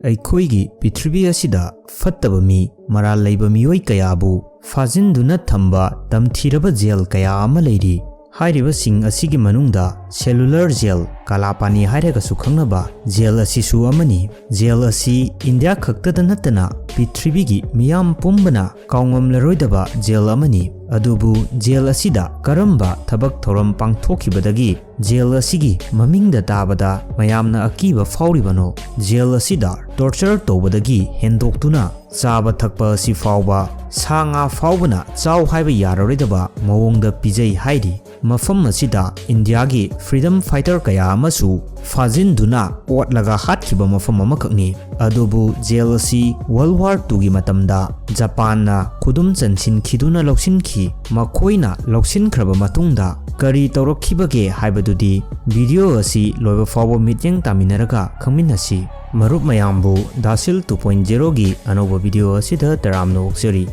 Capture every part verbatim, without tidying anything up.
ꯑꯩꯈꯣꯏꯒꯤ ꯄ꯭ꯔꯤꯊꯤꯕꯤ ꯑꯁꯤꯗ ꯐꯠꯇꯕ ꯃꯤ, ꯃꯔꯥꯜ ꯂꯩꯕ ꯃꯤꯑꯣꯏ ꯀꯌꯥꯕꯨ ꯐꯥꯖꯤꯟꯗꯨꯅ ꯊꯝꯕ ꯇꯝꯊꯤꯔꯕ ꯖꯦꯜ ꯀꯌꯥ ꯑꯃ ꯂꯩꯔꯤ꯫ ꯍꯥꯏꯔꯤꯕꯁꯤꯡ ꯑꯁꯤꯒꯤ ꯃꯅꯨꯡꯗ cellular jail, ꯀꯥꯂꯥꯄꯥꯅꯤ ꯍꯥꯏꯔꯒꯁꯨ ꯈꯪꯅꯕ ꯖꯦꯜ ꯑꯁꯤꯁꯨ ꯑꯃꯅꯤ꯫ ꯖꯦꯜ ꯑꯁꯤ ꯏꯟꯗꯤꯌꯥ ꯈꯛꯇꯗ ꯅꯠꯇꯅ ꯄ꯭ꯔꯤꯊꯤꯕꯤꯒꯤ ꯃꯤꯌꯥꯝ ꯄꯨꯝꯕꯅ ꯀꯥꯎꯉꯝꯂꯔꯣꯏꯗꯕ ꯖꯦꯜ ꯑꯃꯅꯤ꯫ ꯑꯗꯨꯕꯨ ꯖꯦꯜ ꯑꯁꯤꯗ ꯀꯔꯝꯕ ꯊꯕꯛ ꯊꯧꯔꯝ ꯄꯥꯡꯊꯣꯛꯈꯤꯕꯗꯒꯤ ꯖꯦꯜ ꯑꯁꯤꯒꯤ ꯃꯃꯤꯡꯗ ꯇꯥꯕꯗ ꯃꯌꯥꯝꯅ ꯑꯀꯤꯕ ꯐꯥꯎꯔꯤꯕꯅꯣ? ꯖꯦꯜ ꯑꯁꯤꯗ torture ꯇꯧꯕꯗꯒꯤ ꯍꯦꯟꯗꯣꯛꯇꯨꯅ ꯆꯥꯕ ꯊꯛꯄ ꯑꯁꯤ ꯐꯥꯎꯕ, ꯁꯥ ꯉꯥ ꯐꯥꯎꯕꯅ ꯆꯥꯎ ꯍꯥꯏꯕ ꯌꯥꯔꯔꯣꯏꯗꯕ ꯃꯑꯣꯡꯗ ꯄꯤꯖꯩ ꯍꯥꯏꯔꯤ꯫ ꯃꯐꯝ ꯑꯁꯤꯗ ꯏꯟꯗꯤꯌꯥꯒꯤ freedom fighter ꯀꯌꯥ ꯑꯃꯁꯨ ꯐꯥꯖꯤꯟꯗꯨꯅ ꯑꯣꯠꯂꯒ ꯍꯥꯠꯈꯤꯕ ꯃꯐꯝ ꯑꯃꯈꯛꯅꯤ꯫ ꯑꯗꯨꯕꯨ ꯖꯦꯜ ꯑꯁꯤ World War Twoꯒꯤ ꯃꯇꯝꯗ ꯖꯄꯥꯟꯅ ꯈꯨꯗꯨꯝ ꯆꯟꯁꯤꯟꯈꯤꯗꯨꯅ ꯂꯧꯁꯤꯟꯈꯤ꯫ ꯃꯈꯣꯏꯅ ꯂꯧꯁꯤꯟꯈ꯭ꯔꯕ ꯃꯇꯨꯡꯗ ꯀꯔꯤ ꯇꯧꯔꯛꯈꯤꯕꯒꯦ ꯍꯥꯏꯕꯗꯨꯗꯤ video ꯑꯁꯤ ꯂꯣꯏꯕ ꯐꯥꯎꯕ ꯃꯤꯠꯌꯦꯡ ꯇꯥꯃꯤꯟꯅꯔꯒ ꯈꯪꯃꯤꯟꯅꯁꯤ꯫ ꯃꯔꯨꯞ ꯃꯌꯥꯝꯕꯨ ꯗꯥꯁꯤꯜ two point zeroꯒꯤ ꯑꯅꯧꯕ video ꯑꯁꯤꯗ ꯇꯔꯥꯝꯅ ꯑꯣꯛꯆꯔꯤ꯫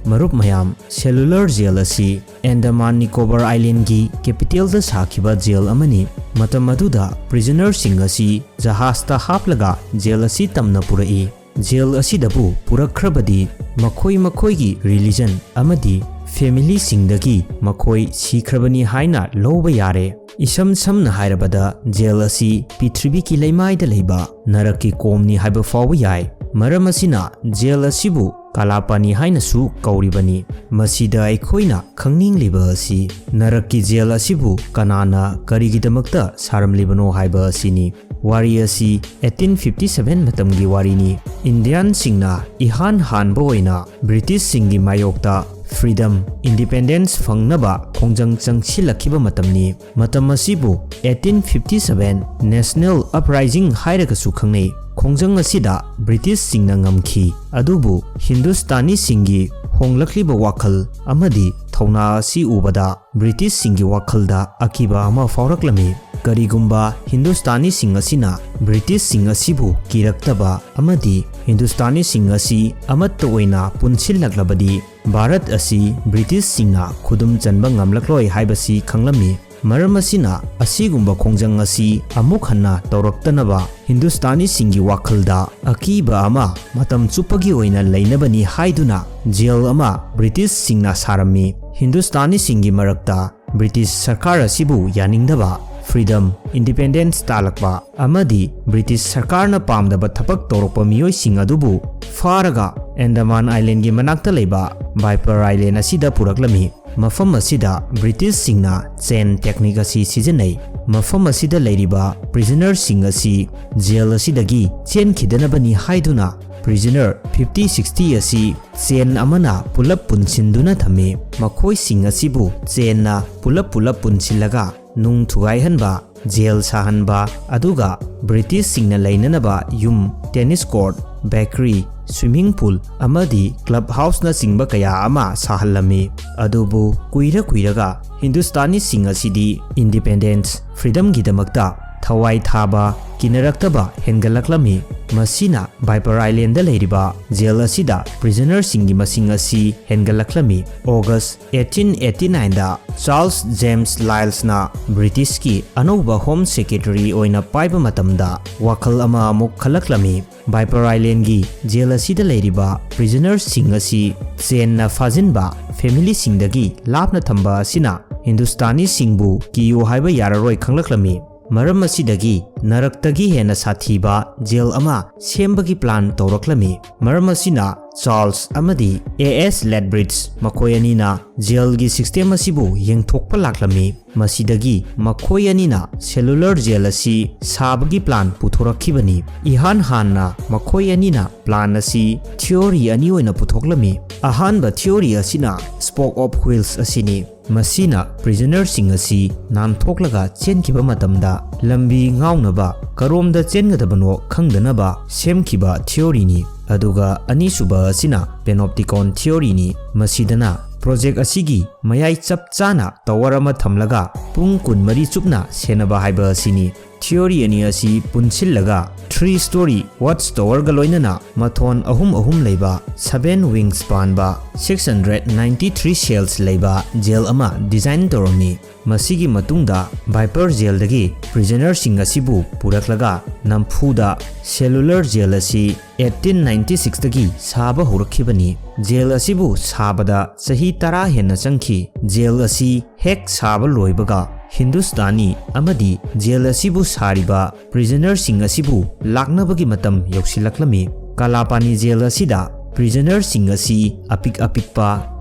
ꯃꯔꯨꯞ ꯃꯌꯥꯝ, cellular jail ꯑꯁꯤ Andaman Nicobar Islandꯒꯤ capitalꯗ ꯁꯥꯈꯤꯕ ꯖꯦꯜ ꯑꯃꯅꯤ꯫ ꯃꯇꯝ ꯑꯗꯨꯗ prisonerꯁꯤꯡ ꯑꯁꯤ ꯖꯍꯥꯖꯇ ꯍꯥꯞꯂꯒ ꯖꯦꯜ ꯑꯁꯤ ꯇꯝꯅ ꯄꯨꯔꯛꯏ꯫ ꯖꯦꯜ ꯑꯁꯤꯗꯕꯨ ꯄꯨꯔꯛꯈ꯭ꯔꯕꯗꯤ ꯃꯈꯣꯏ ꯃꯈꯣꯏꯒꯤ religion ꯑꯃꯗꯤ familyꯁꯤꯡꯗꯒꯤ ꯃꯈꯣꯏ ꯁꯤꯈ꯭ꯔꯕꯅꯤ ꯍꯥꯏꯅ ꯂꯧꯕ ꯌꯥꯔꯦ꯫ ꯏꯁꯝ ꯁꯝꯅ ꯍꯥꯏꯔꯕꯗ, ꯖꯦꯜ ꯑꯁꯤ ꯄ꯭ꯔꯤꯊꯤꯕꯤꯒꯤ ꯂꯩꯃꯥꯏꯗ ꯂꯩꯕ ꯅꯔꯛꯀꯤ ꯀꯣꯝꯅꯤ ꯍꯥꯏꯕ ꯐꯥꯎꯕ ꯌꯥꯏ꯫ ꯃꯔꯝ ꯑꯁꯤꯅ ꯖꯦꯜ ꯑꯁꯤꯕꯨ ꯀꯥꯂꯥꯄꯥꯅꯤ ꯍꯥꯏꯅꯁꯨ ꯀꯧꯔꯤꯕꯅꯤ꯫ ꯃꯁꯤꯗ ꯑꯩꯈꯣꯏꯅ ꯈꯪꯅꯤꯡꯂꯤꯕ ꯑꯁꯤ ꯅꯔꯛꯀꯤ ꯖꯦꯜ ꯑꯁꯤꯕꯨ ꯀꯅꯥꯅ ꯀꯔꯤꯒꯤꯗꯃꯛꯇ ꯁꯥꯔꯝꯂꯤꯕꯅꯣ ꯍꯥꯏꯕ ꯑꯁꯤꯅꯤ꯫ ꯋꯥꯔꯤ ꯑꯁꯤ eighteen fifty seven ꯃꯇꯝꯒꯤ ꯋꯥꯔꯤꯅꯤ꯫ ꯏꯟꯗꯤꯌꯥꯟꯁꯤꯡꯅ ꯏꯍꯥꯟ ꯍꯥꯟꯕ ꯑꯣꯏꯅ ꯕ꯭ꯔꯤꯇꯤꯁꯁꯤꯡꯒꯤ ꯃꯥꯌꯣꯛꯇ freedom, independence ꯐꯪꯅꯕ ꯈꯣꯡꯖꯪ ꯆꯪꯁꯤꯜꯂꯛꯈꯤꯕ ꯃꯇꯝꯅꯤ꯫ ꯃꯇꯝ ꯑꯁꯤꯕꯨ eighteen fifty seven National Uprising ꯍꯥꯏꯔꯒꯁꯨ ꯈꯪꯅꯩ꯫ ꯈꯣꯡꯖꯪ ꯑꯁꯤꯗ ꯕ꯭ꯔꯤꯇꯤꯁꯁꯤꯡꯅ ꯉꯝꯈꯤ, ꯑꯗꯨꯕꯨ ꯍꯤꯟꯗꯨꯁꯇꯥꯅꯤꯁꯤꯡꯒꯤ ꯍꯣꯡꯂꯛꯂꯤꯕ ꯋꯥꯈꯜ ꯑꯃꯗꯤ ꯊꯧꯅꯥ ꯑꯁꯤ ꯎꯕꯗ ꯕ꯭ꯔꯤꯇꯤꯁꯁꯤꯡꯒꯤ ꯋꯥꯈꯜꯗ ꯑꯀꯤꯕ ꯑꯃ ꯐꯥꯎꯔꯛꯂꯝꯃꯤ꯫ ꯀꯔꯤꯒꯨꯝꯕ ꯍꯤꯟꯗꯨꯁꯇꯥꯅꯤꯁꯤꯡ ꯑꯁꯤꯅ ꯕ꯭ꯔꯤꯇꯤꯁꯁꯤꯡ ꯑꯁꯤꯕꯨ ꯀꯤꯔꯛꯇꯕ ꯑꯃꯗꯤ ꯍꯤꯟꯗꯨꯁꯇꯥꯅꯤꯁꯤꯡ ꯑꯁꯤ ꯑꯃꯠꯇ ꯑꯣꯏꯅ ꯄꯨꯟꯁꯤꯜꯂꯛꯂꯕꯗꯤ, ꯚꯥꯔꯠ ꯑꯁꯤ ꯕ꯭ꯔꯤꯇꯤꯁꯁꯤꯡꯅ ꯈꯨꯗꯨꯝ ꯆꯟꯕ ꯉꯝꯂꯛꯂꯣꯏ ꯍꯥꯏꯕꯁꯤ ꯈꯪꯂꯝꯃꯤ꯫ ꯃꯔꯝ ꯑꯁꯤꯅ ꯑꯁꯤꯒꯨꯝꯕ ꯈꯣꯡꯖꯪ ꯑꯁꯤ ꯑꯃꯨꯛ ꯍꯟꯅ ꯇꯧꯔꯛꯇꯅꯕ ꯍꯤꯟꯗꯨꯁꯇꯥꯅꯤꯁꯤꯡꯒꯤ ꯋꯥꯈꯜꯗ ꯑꯀꯤꯕ ꯑꯃ ꯃꯇꯝ ꯆꯨꯞꯄꯒꯤ ꯑꯣꯏꯅ ꯂꯩꯅꯕꯅꯤ ꯍꯥꯏꯗꯨꯅ ꯖꯦꯜ ꯑꯃ ꯕ꯭ꯔꯤꯇꯤꯁꯁꯤꯡꯅ ꯁꯥꯔꯝꯃꯤ꯫ ꯍꯤꯟꯗꯨꯁꯇꯥꯅꯤꯁꯤꯡꯒꯤ ꯃꯔꯛꯇ ꯕ꯭ꯔꯤꯇꯤꯁ ꯁꯔꯀꯥꯔ ꯑꯁꯤꯕꯨ ꯌꯥꯅꯤꯡꯗꯕ, freedom, independence ꯇꯥꯜꯂꯛꯄ ꯑꯃꯗꯤ ꯕ꯭ꯔꯤꯇꯤꯁ ꯁꯔꯀꯥꯔꯅ ꯄꯥꯝꯗꯕ ꯊꯕꯛ ꯇꯧꯔꯛꯄ ꯃꯤꯑꯣꯏꯁꯤꯡ ꯑꯗꯨꯕꯨ ꯐꯥꯔꯒ ꯑꯦꯟꯗꯃꯥꯟ ꯑꯥꯏꯂꯦꯟꯒꯤ ꯃꯅꯥꯛꯇ ꯂꯩꯕ ꯕꯥꯏꯄꯔ ꯑꯥꯏꯂꯦꯟ ꯑꯁꯤꯗ ꯄꯨꯔꯛꯂꯝꯃꯤ꯫ ꯃꯐꯝ ꯑꯁꯤꯗ ꯕ꯭ꯔꯤꯇꯤꯁꯁꯤꯡꯅ ꯆꯦꯟ ꯇꯦꯛꯅꯤꯛ ꯑꯁꯤ ꯁꯤꯖꯤꯟꯅꯩ꯫ ꯃꯐꯝ ꯑꯁꯤꯗ ꯂꯩꯔꯤꯕ ꯄ꯭ꯔꯤꯖꯅꯔꯁꯤꯡ ꯑꯁꯤ ꯖꯦꯜ ꯑꯁꯤꯗꯒꯤ ꯆꯦꯟꯈꯤꯗꯅꯕꯅꯤ ꯍꯥꯏꯗꯨꯅ ꯄ꯭ꯔꯤꯖꯅꯔ ꯐꯤꯐꯇꯤ ꯁꯤꯛꯁꯇꯤ ꯑꯁꯤ ꯆꯦꯟ ꯑꯃꯅ ꯄꯨꯂꯞ ꯄꯨꯟꯁꯤꯟꯗꯨꯅ ꯊꯝꯃꯤ꯫ ꯃꯈꯣꯏꯁꯤꯡ ꯑꯁꯤꯕꯨ ꯆꯦꯟꯅ ꯄꯨꯂꯞ ꯄꯨꯂꯞ ꯄꯨꯟꯁꯤꯜꯂꯒ ꯅꯨꯡ ꯊꯨꯒꯥꯏꯍꯟꯕ, ꯖꯦꯜ ꯁꯥꯍꯟꯕ, ꯑꯗꯨꯒ ꯕ꯭ꯔꯤꯇꯤꯁꯁꯤꯡꯅ ꯂꯩꯅꯅꯕ ꯌꯨꯝ, tennis court, bakery, swimming pool ꯑꯃꯗꯤ ꯀ꯭ꯂꯕ ꯍꯥꯎꯁꯅꯆꯤꯡꯕ ꯀꯌꯥ ꯑꯃ ꯁꯥꯍꯜꯂꯝꯃꯤ꯫ ꯑꯗꯨꯕꯨ ꯀꯨꯏꯔ ꯀꯨꯏꯔꯒ ꯍꯤꯟꯗꯨꯁꯇꯥꯅꯤꯁꯤꯡ ꯑꯁꯤꯗꯤ ꯏꯟꯗꯤꯄꯦꯟꯗꯦꯟꯁ, ꯐ꯭ꯔꯤꯗꯝꯒꯤꯗꯃꯛꯇ ꯊꯋꯥꯏ ꯊꯥꯕ, ꯀꯤꯅꯔꯛꯇꯕ ꯍꯦꯟꯒꯠꯂꯛꯂꯝꯃꯤ꯫ ꯃꯁꯤꯅ ꯕꯥꯏꯄꯔ ꯑꯥꯏꯂꯦꯟꯗ ꯂꯩꯔꯤꯕ ꯖꯦꯜ ꯑꯁꯤꯗ ꯄ꯭ꯔꯤꯖꯅꯔꯁꯤꯡꯒꯤ ꯃꯁꯤꯡ ꯑꯁꯤ ꯍꯦꯟꯒꯠꯂꯛꯂꯝꯃꯤ꯫ ꯑꯣꯒꯁ ꯑꯩꯠꯇꯤꯟ ꯑꯩꯠꯇꯤ ꯅꯥꯏꯟꯗ ꯆꯥꯔꯜꯁ ꯖꯦꯝꯁ ꯂꯥꯏꯜꯁꯅ ꯕ꯭ꯔꯤꯇꯤꯁꯀꯤ ꯑꯅꯧꯕ ꯍꯣꯝ ꯁꯦꯀ꯭ꯔꯦꯇꯔꯤ ꯑꯣꯏꯅ ꯄꯥꯏꯕ ꯃꯇꯝꯗ ꯋꯥꯈꯜ ꯑꯃ ꯑꯃꯨꯛ ꯈꯜꯂꯛꯂꯝꯃꯤ꯫ ꯕꯥꯏꯄꯔ ꯑꯥꯏꯂꯦꯟꯒꯤ ꯖꯦꯜ ꯑꯁꯤꯗ ꯂꯩꯔꯤꯕ ꯄ꯭ꯔꯤꯖꯅꯔꯁꯤꯡ ꯑꯁꯤ ꯆꯦꯟꯅ ꯐꯥꯖꯤꯟꯕ, ꯐꯦꯃꯤꯂꯤꯁꯤꯡꯗꯒꯤ ꯂꯥꯞꯅ ꯊꯝꯕ ꯑꯁꯤꯅ ꯍꯤꯟꯗꯨꯁꯇꯥꯅꯤꯁꯤꯡꯕꯨ ꯀꯤꯌꯨ ꯍꯥꯏꯕ ꯌꯥꯔꯔꯣꯏ ꯈꯪꯂꯛꯂꯝꯃꯤ꯫ ꯃꯔꯝ ꯑꯁꯤꯗꯒꯤ ꯅꯔꯛꯇꯒꯤ ꯍꯦꯟꯅ ꯁꯥꯊꯤꯕ ꯖꯦꯜ ꯑꯃ ꯁꯦꯝꯕꯒꯤ ꯄ꯭ꯂꯥꯟ ꯇꯧꯔꯛꯂꯝꯃꯤ꯫ ꯃꯔꯝ ꯑꯁꯤꯅ ꯆꯥꯔꯜꯁ ꯑꯃꯗꯤ ꯑꯦ ꯑꯦꯁ ꯂꯦꯠꯕ꯭ꯔꯤꯠꯖ ꯃꯈꯣꯏ ꯑꯅꯤꯅ ꯖꯦꯜꯒꯤ ꯁꯤꯁꯇꯦꯝ ꯑꯁꯤꯕꯨ ꯌꯦꯡꯊꯣꯛꯄ ꯂꯥꯛꯂꯝꯃꯤ꯫ ꯃꯁꯤꯗꯒꯤ ꯃꯈꯣꯏ ꯑꯅꯤꯅ ꯁꯦꯂꯨꯂꯔ ꯖꯦꯜ ꯑꯁꯤ ꯁꯥꯕꯒꯤ ꯄ꯭ꯂꯥꯟ ꯄꯨꯊꯣꯔꯛꯈꯤꯕꯅꯤ꯫ ꯏꯍꯥꯟ ꯍꯥꯟꯅ ꯃꯈꯣꯏ ꯑꯅꯤꯅ ꯄ꯭ꯂꯥꯟ ꯑꯁꯤ ꯊꯤꯑꯣꯔꯤ ꯑꯅꯤ ꯑꯣꯏꯅ ꯄꯨꯊꯣꯛꯂꯝꯃꯤ꯫ ꯑꯍꯥꯟꯕ ꯊꯤꯑꯣꯔꯤ ꯑꯁꯤꯅ ꯁ꯭ꯄꯣꯛ ꯑꯣꯐ ꯍꯨꯏꯜꯁ ꯑꯁꯤꯅꯤ꯫ ꯃꯁꯤꯅ ꯄ꯭ꯔꯤꯖꯅꯔꯁꯤꯡ ꯑꯁꯤ ꯅꯥꯟꯊꯣꯛꯂꯒ ꯆꯦꯟꯈꯤꯕ ꯃꯇꯝꯗ ꯂꯝꯕꯤ ꯉꯥꯎꯅꯕ, ꯀꯔꯣꯝꯗ ꯆꯦꯟꯒꯗꯕꯅꯣ ꯈꯪꯗꯅꯕ ꯁꯦꯝꯈꯤꯕ ꯊꯤꯑꯣꯔꯤꯅꯤ꯫ ꯑꯗꯨꯒ ꯑꯅꯤꯁꯨꯕ ꯑꯁꯤꯅ ꯄꯦꯅꯣꯞꯇꯤꯀꯣꯟ ꯊꯤꯑꯣꯔꯤꯅꯤ꯫ ꯃꯁꯤꯗꯅ ꯄ꯭ꯔꯣꯖꯦꯛ ꯑꯁꯤꯒꯤ ꯃꯌꯥꯏ ꯆꯞ ꯆꯥꯅ ꯇꯋꯔ ꯑꯃ ꯊꯝꯂꯒ ꯄꯨꯡ ꯀꯨꯟꯃꯔꯤ ꯆꯨꯞꯅ ꯁꯦꯟꯅꯕ ꯍꯥꯏꯕ ꯑꯁꯤꯅꯤ꯫ Theory ꯑꯅꯤ ꯑꯁꯤ ꯄꯨꯟꯁꯤꯜꯂꯒ three story watch towerꯒ ꯂꯣꯏꯅꯅ ꯃꯊꯣꯟ ꯑꯍꯨꯝ ꯑꯍꯨꯝ ꯂꯩꯕ, seven wings ꯄꯥꯟꯕ, six hundred ninety three cells ꯂꯩꯕ jail ꯑꯃ design ꯇꯧꯔꯝꯃꯤ꯫ ꯃꯁꯤꯒꯤ ꯃꯇꯨꯡꯗ Viper jailꯗꯒꯤ prisonerꯁꯤꯡ ꯑꯁꯤꯕꯨ ꯄꯨꯔꯛꯂꯒ ꯅꯝꯐꯨꯗ cellular jail ꯑꯁꯤ eighteen ninety sixꯇꯒꯤ ꯁꯥꯕ ꯍꯧꯔꯛꯈꯤꯕꯅꯤ꯫ Jail ꯑꯁꯤꯕꯨ ꯁꯥꯕꯗ ꯆꯍꯤ ꯇꯔꯥ ꯍꯦꯟꯅ ꯆꯪꯈꯤ꯫ Jail ꯑꯁꯤ ꯍꯦꯛ ꯁꯥꯕ ꯂꯣꯏꯕꯒ ꯍꯤꯟꯗꯨꯁꯇꯥꯅꯤ ꯑꯃꯗꯤ jail ꯑꯁꯤꯕꯨ ꯁꯥꯔꯤꯕ prisonerꯁꯤꯡ ꯑꯁꯤꯕꯨ ꯂꯥꯛꯅꯕꯒꯤ ꯃꯇꯝ ꯌꯧꯁꯤꯜꯂꯛꯂꯝꯃꯤ꯫ ꯀꯥꯂꯥꯄꯥꯅꯤ jail ꯑꯁꯤꯗ prisonerꯁꯤꯡ ꯑꯁꯤ ꯑꯄꯤꯛ ꯑꯄꯤꯛꯄ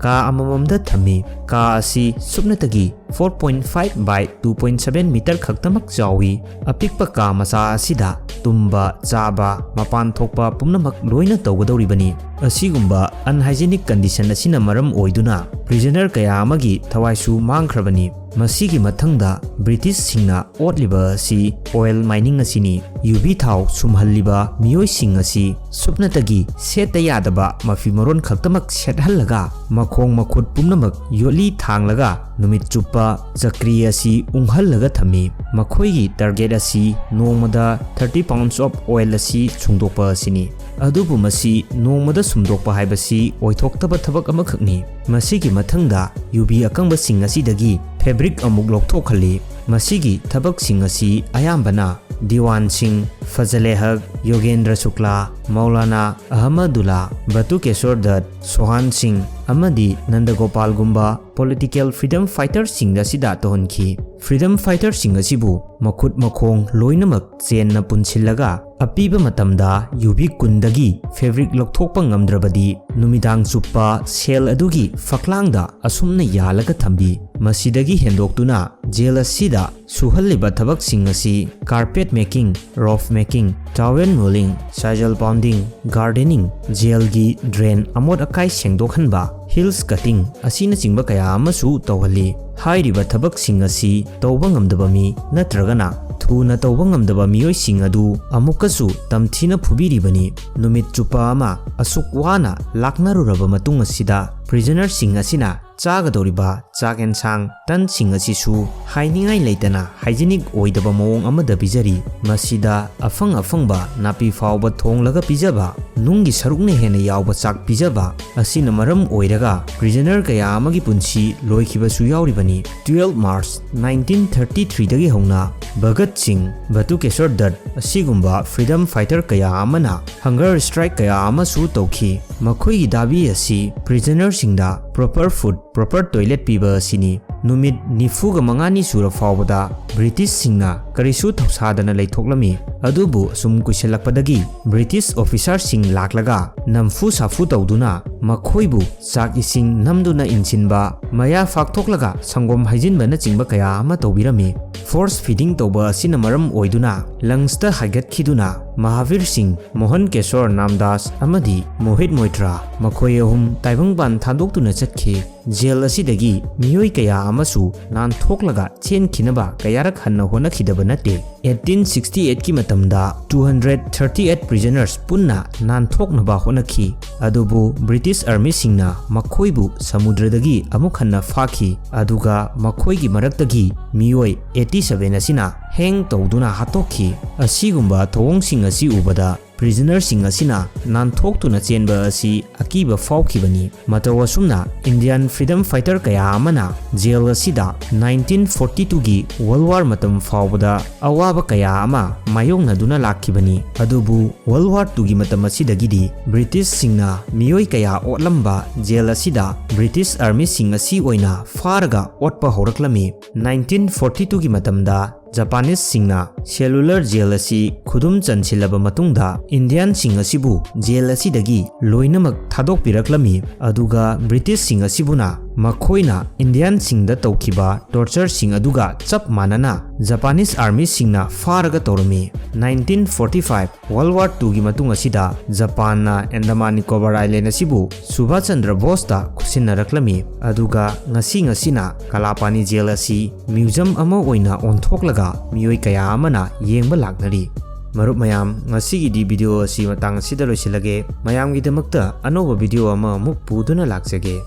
ꯀꯥ ꯑꯃꯃꯝꯗ ꯊꯝꯃꯤ꯫ ꯀꯥ ꯑꯁꯤ ꯁꯨꯞꯅꯇꯒꯤ four point five by two point seven meter ꯈꯛꯇꯃꯛ ꯆꯥꯎꯏ꯫ ꯑꯄꯤꯛꯄ ꯀꯥ ꯃꯆꯥ ꯑꯁꯤꯗ ꯇꯨꯝꯕ, ꯆꯥꯕ, ꯃꯄꯥꯟ ꯊꯣꯛꯄ ꯄꯨꯝꯅꯃꯛ ꯂꯣꯏꯅ ꯇꯧꯒꯗꯧꯔꯤꯕꯅꯤ꯫ ꯑꯁꯤꯒꯨꯝꯕ unhygienic condition ꯑꯁꯤꯅ ꯃꯔꯝ ꯑꯣꯏꯗꯨꯅ prisoner ꯀꯌꯥ ꯑꯃꯒꯤ ꯊꯋꯥꯏꯁꯨ ꯃꯥꯡꯈ꯭ꯔꯕꯅꯤ꯫ ꯃꯁꯤꯒꯤ ꯃꯊꯪꯗ Britishꯁꯤꯡꯅ ꯑꯣꯠꯂꯤꯕ ꯑꯁꯤ oil mining ꯑꯁꯤꯅꯤ꯫ ꯌꯨꯕꯤ ꯊꯥꯎ ꯁꯨꯝꯍꯜꯂꯤꯕ ꯃꯤꯑꯣꯏꯁꯤꯡ ꯑꯁꯤ ꯁꯨꯞꯅꯇꯒꯤ ꯁꯦꯠꯇ ꯌꯥꯗꯕ ꯃꯐꯤ ꯃꯔꯣꯟ ꯈꯛꯇꯃꯛ ꯁꯦꯠꯍꯜꯂꯒ ꯃꯈꯣꯡ ꯃꯈꯨꯠ ꯄꯨꯝꯅꯃꯛ ꯌꯣꯠꯂꯤ ꯊꯥꯡꯂꯒ ꯅꯨꯃꯤꯠ ꯆꯨꯞꯄ ꯆꯀ꯭ꯔꯤ ꯑꯁꯤ ꯎꯪꯍꯜꯂꯒ ꯊꯝꯃꯤ꯫ ꯃꯈꯣꯏꯒꯤ target ꯑꯁꯤ ꯅꯣꯡꯃꯗ thirty pounds of oil ꯑꯁꯤ ꯁꯨꯡꯗꯣꯛꯄ ꯑꯁꯤꯅꯤ꯫ ꯑꯗꯨꯕꯨ ꯃꯁꯤ ꯅꯣꯡꯃꯗ ꯁꯨꯝꯗꯣꯛꯄ ꯍꯥꯏꯕꯁꯤ ꯑꯣꯏꯊꯣꯛꯇꯕ ꯊꯕꯛ ꯑꯃꯈꯛꯅꯤ꯫ ꯃꯁꯤꯒꯤ ꯃꯊꯪꯗ ꯌꯨꯕꯤ ꯑꯀꯪꯕꯁꯤꯡ ꯑꯁꯤꯗꯒꯤ fabric ꯑꯃꯨꯛ ꯂꯧꯊꯣꯛꯍꯜꯂꯤ꯫ ꯃꯁꯤꯒꯤ ꯊꯕꯛꯁꯤꯡ ꯑꯁꯤ ꯑꯌꯥꯝꯕꯅ ꯗꯤꯋꯥꯟꯁꯤꯡ, ꯐꯖꯂꯦꯍꯛ, ꯌꯣꯒꯦꯟꯗ꯭ꯔ ꯁꯨꯛꯂꯥ, ꯃꯧꯂꯥꯅꯥ ꯑꯍꯃꯗꯨꯜꯂꯥ, ꯕꯇꯨꯀꯦꯁꯣꯔ ꯗꯠ, ꯁꯣꯍꯥꯟ ꯁꯤꯡ ꯑꯃꯗꯤ ꯅꯟꯗꯒꯣꯄꯥꯜꯒꯨꯝꯕ political freedom fighterꯁꯤꯡ ꯑꯁꯤꯗ ꯇꯧꯍꯟꯈꯤ꯫ Freedom fighterꯁꯤꯡ ꯑꯁꯤꯕꯨ ꯃꯈꯨꯠ ꯃꯈꯣꯡ ꯂꯣꯏꯅꯃꯛ ꯆꯦꯟꯅ ꯄꯨꯟꯁꯤꯜꯂꯒ ꯑꯄꯤꯕ ꯃꯇꯝꯗ ꯌꯨꯕꯤ ꯀꯨꯟꯗꯒꯤ fabric ꯂꯧꯊꯣꯛꯄ ꯉꯝꯗ꯭ꯔꯕꯗꯤ ꯅꯨꯃꯤꯗꯥꯡ ꯆꯨꯞꯄ cell ꯑꯗꯨꯒꯤ ꯐꯛꯂꯥꯡꯗ ꯑꯁꯨꯝꯅ ꯌꯥꯜꯂꯒ ꯊꯝꯕꯤ꯫ ꯃꯁꯤꯗꯒꯤ ꯍꯦꯟꯗꯣꯛꯇꯨꯅ jail ꯑꯁꯤꯗ ꯁꯨꯍꯜꯂꯤꯕ ꯊꯕꯛꯁꯤꯡ ꯑꯁꯤ carpet making, roof making, towel nailing, sidewall pounding, gardening, jailꯒꯤ drain ꯑꯃꯣꯠ ꯑꯀꯥꯏ ꯁꯦꯡꯗꯣꯛꯍꯟꯕ, hills cutting ꯑꯁꯤꯅꯆꯤꯡꯕ ꯀꯌꯥ ꯑꯃꯁꯨ ꯇꯧꯍꯜꯂꯤ꯫ ꯍꯥꯏꯔꯤꯕ ꯊꯕꯛꯁꯤꯡ ꯑꯁꯤ ꯇꯧꯕ ꯉꯝꯗꯕ ꯃꯤ ꯅꯠꯇ꯭ꯔꯒꯅ ꯊꯨꯅ ꯇꯧꯕ ꯉꯝꯗꯕ ꯃꯤꯑꯣꯏꯁꯤꯡ ꯑꯗꯨ ꯑꯃꯨꯛꯀꯁꯨ ꯇꯝꯊꯤꯅ ꯐꯨꯕꯤꯔꯤꯕꯅꯤ꯫ ꯅꯨꯃꯤꯠ ꯆꯨꯞꯄ ꯑꯃ ꯑꯁꯨꯛ ꯋꯥꯅ ꯂꯥꯛꯅꯔꯨꯔꯕ ꯃꯇꯨꯡ ꯑꯁꯤꯗ Prisonerꯁꯤꯡ ꯑꯁꯤꯅ ꯆꯥꯒꯗꯧꯔꯤꯕ ꯆꯥꯛ ꯑꯦꯟꯁꯥꯡ ꯇꯟꯁꯤꯡ ꯑꯁꯤꯁꯨ ꯍꯥꯏꯅꯤꯡꯉꯥꯏ ꯂꯩꯇꯅ hygienic ꯑꯣꯏꯗꯕ ꯃꯑꯣꯡ ꯑꯃꯗ ꯄꯤꯖꯔꯤ꯫ ꯃꯁꯤꯗ ꯑꯐꯪ ꯑꯐꯪꯕ ꯅꯥꯄꯤ ꯐꯥꯎꯕ ꯊꯣꯡꯂꯒ ꯄꯤꯖꯕ, ꯅꯨꯡꯒꯤ ꯁꯔꯨꯛꯅ ꯍꯦꯟꯅ ꯌꯥꯎꯕ ꯆꯥꯛ ꯄꯤꯖꯕ ꯑꯁꯤꯅ ꯃꯔꯝ ꯑꯣꯏꯔꯒ prisoner ꯀꯌꯥ ꯑꯃꯒꯤ ꯄꯨꯟꯁꯤ ꯂꯣꯏꯈꯤꯕꯁꯨ ꯌꯥꯎꯔꯤꯕꯅꯤ꯫ Twelve March nineteen thirty threeꯗꯒꯤ ꯍꯧꯅ ꯚꯒꯠ ꯁꯤꯡ, ꯕꯇꯨꯀꯦꯁꯣꯔ ꯗꯠ ꯑꯁꯤꯒꯨꯝꯕ freedom fighter ꯀꯌꯥ ꯑꯃꯅ hunger strike ꯀꯌꯥ ꯑꯃꯁꯨ ꯇꯧꯈꯤ꯫ ꯃꯈꯣꯏꯒꯤ ꯗꯥꯕꯤ ꯑꯁꯤ prisonerꯁꯤꯡꯗ proper food, proper toilet ꯄꯤꯕ ꯑꯁꯤꯅꯤ꯫ ꯅꯨꯃꯤꯠ ꯅꯤꯐꯨꯒ ꯃꯉꯥꯅꯤ ꯁꯨꯔ ꯐꯥꯎꯕꯗ Britishꯁꯤꯡꯅ ꯀꯔꯤꯁꯨ ꯊꯧꯁꯥꯗꯅ ꯂꯩꯊꯣꯛꯂꯝꯃꯤ꯫ ꯑꯗꯨꯕꯨ ꯁꯨꯝ ꯀꯨꯏꯁꯤꯜꯂꯛꯄꯗꯒꯤ British officerꯁꯤꯡ ꯂꯥꯛꯂꯒ ꯅꯝꯐꯨ ꯁꯥꯐꯨ ꯇꯧꯗꯨꯅ ꯃꯈꯣꯏꯕꯨ ꯆꯥꯛ ꯏꯁꯤꯡ ꯅꯝꯗꯨꯅ ꯏꯟꯁꯤꯟꯕ, ꯃꯌꯥ ꯐꯥꯛꯊꯣꯛꯂꯒ ꯁꯪꯒꯣꯝ ꯍꯩꯖꯤꯟꯕꯅꯆꯤꯡꯕ ꯀꯌꯥ ꯑꯃ ꯇꯧꯕꯤꯔꯝꯃꯤ꯫ Force feeding ꯇꯧꯕ ꯑꯁꯤꯅ ꯃꯔꯝ ꯑꯣꯏꯗꯨꯅ lungsꯇ ꯍꯥꯏꯒꯠꯈꯤꯗꯨꯅ ꯃꯍꯥꯕꯤꯔ ꯁꯤꯡ, ꯃꯣꯍꯟ ꯀꯦꯁꯣꯔ ꯅꯥꯝꯗꯥꯁ ꯑꯃꯗꯤ ꯃꯣꯍꯤꯠ ꯃꯣꯏꯇ꯭ꯔꯥ, ꯃꯈꯣꯏ ꯑꯍꯨꯝ ꯇꯥꯏꯕꯪꯄꯥꯟ ꯊꯥꯗꯣꯛꯇꯨꯅ ꯆꯠꯈꯤ꯫ ꯖꯦꯜ ꯑꯁꯤꯗꯒꯤ ꯃꯤꯑꯣꯏ ꯀꯌꯥ ꯑꯃꯁꯨ ꯅꯥꯟꯊꯣꯛꯂꯒ ꯆꯦꯟꯈꯤꯅꯕ ꯀꯌꯥꯔꯛ ꯍꯟꯅ ꯍꯣꯠꯅꯈꯤꯗꯕ ꯅꯠꯇꯦ꯫ Eighteen sixty eightꯀꯤ ꯃꯇꯝꯗ two hundred thirty eight prisoners ꯄꯨꯟꯅ ꯅꯥꯟꯊꯣꯛꯅꯕ ꯍꯣꯠꯅꯈꯤ, ꯑꯗꯨꯕꯨ British armyꯁꯤꯡꯅ ꯃꯈꯣꯏꯕꯨ ꯁꯃꯨꯗ꯭ꯔꯗꯒꯤ ꯑꯃꯨꯛ ꯍꯟꯅ ꯐꯥꯈꯤ, ꯑꯗꯨꯒ ꯃꯈꯣꯏꯒꯤ ꯃꯔꯛꯇꯒꯤ ꯃꯤꯑꯣꯏ eighty seven ꯑꯁꯤꯅ hang ꯇꯧꯗꯨꯅ ꯍꯥꯠꯇꯣꯛꯈꯤ꯫ ꯑꯁꯤꯒꯨꯝꯕ ꯊꯧꯑꯣꯡꯁꯤꯡ ꯑꯁꯤ ꯎꯕꯗ prisonerꯁꯤꯡ ꯑꯁꯤꯅ ꯅꯥꯟꯊꯣꯛꯇꯨꯅ ꯆꯦꯟꯕ ꯑꯁꯤ ꯑꯀꯤꯕ ꯐꯥꯎꯈꯤꯕꯅꯤ꯫ ꯃꯇꯧ ꯑꯁꯨꯝꯅ Indian freedom fighter ꯀꯌꯥ ꯑꯃꯅ ꯖꯦꯜ ꯑꯁꯤꯗ nineteen forty twoꯒꯤ World War ꯃꯇꯝ ꯐꯥꯎꯕꯗ ꯑꯋꯥꯕ ꯀꯌꯥ ꯑꯃ ꯃꯥꯌꯣꯛꯅꯗꯨꯅ ꯂꯥꯛꯈꯤꯕꯅꯤ꯫ ꯑꯗꯨꯕꯨ World War twoꯒꯤ ꯃꯇꯝ ꯑꯁꯤꯗꯒꯤꯗꯤ Britishꯁꯤꯡꯅ ꯃꯤꯑꯣꯏ ꯀꯌꯥ ꯑꯣꯠꯂꯝꯕ ꯖꯦꯜ ꯑꯁꯤꯗ British armyꯁꯤꯡ ꯑꯁꯤ ꯑꯣꯏꯅ ꯐꯥꯔꯒ ꯑꯣꯠꯄ ꯍꯧꯔꯛꯂꯝꯃꯤ꯫ Nineteen forty twoꯒꯤ ꯃꯇꯝꯗ Japaneseꯁꯤꯡꯅ cellular jail ꯑꯁꯤ ꯈꯨꯗꯨꯝ ꯆꯟꯁꯤꯜꯂꯕ ꯃꯇꯨꯡꯗ Indianꯁꯤꯡ ꯑꯁꯤꯕꯨ ꯖꯦꯜ ꯑꯁꯤꯗꯒꯤ ꯂꯣꯏꯅꯃꯛ ꯊꯥꯗꯣꯛꯄꯤꯔꯛꯂꯝꯃꯤ, ꯑꯗꯨꯒ Britishꯁꯤꯡ ꯑꯁꯤꯕꯨꯅ ꯃꯈꯣꯏꯅ Indianꯁꯤꯡꯗ ꯇꯧꯈꯤꯕ tortureꯁꯤꯡ ꯑꯗꯨꯒ ꯆꯞ ꯃꯥꯟꯅꯅ Japanese armyꯁꯤꯡꯅ ꯐꯥꯔꯒ ꯇꯧꯔꯝꯃꯤ꯫ Nineteen forty five World War twoꯒꯤ ꯃꯇꯨꯡ ꯑꯁꯤꯗ ꯖꯄꯥꯟꯅ Andaman Nicobar Island ꯑꯁꯤꯕꯨ ꯁꯨꯚꯥꯁ ꯆꯟꯗ꯭ꯔ ꯕꯣꯁꯇ ꯈꯨꯠꯁꯤꯟꯅꯔꯛꯂꯝꯃꯤ, ꯑꯗꯨꯒ ꯉꯁꯤ ꯉꯁꯤꯅ ꯀꯂꯥꯄꯥꯅꯤ ꯖꯦꯜ ꯑꯁꯤ museum ꯑꯃ ꯑꯣꯏꯅ ꯑꯣꯟꯊꯣꯛꯂꯒ ꯃꯤꯑꯣꯏ ꯀꯌꯥ ꯑꯃꯅ ꯌꯦꯡꯕ ꯂꯥꯛꯅꯔꯤ꯫ ꯃꯔꯨꯞ ꯃꯌꯥꯝ, ꯉꯁꯤꯒꯤꯗꯤ video ꯑꯁꯤ ꯃꯇꯥꯡ ꯑꯁꯤꯗ ꯂꯣꯏꯁꯤꯜꯂꯒꯦ꯫ ꯃꯌꯥꯝꯒꯤꯗꯃꯛꯇ ꯑꯅꯧꯕ video ꯑꯃ ꯑꯃꯨꯛ ꯄꯨꯗꯨꯅ ꯂꯥꯛꯆꯒꯦ꯫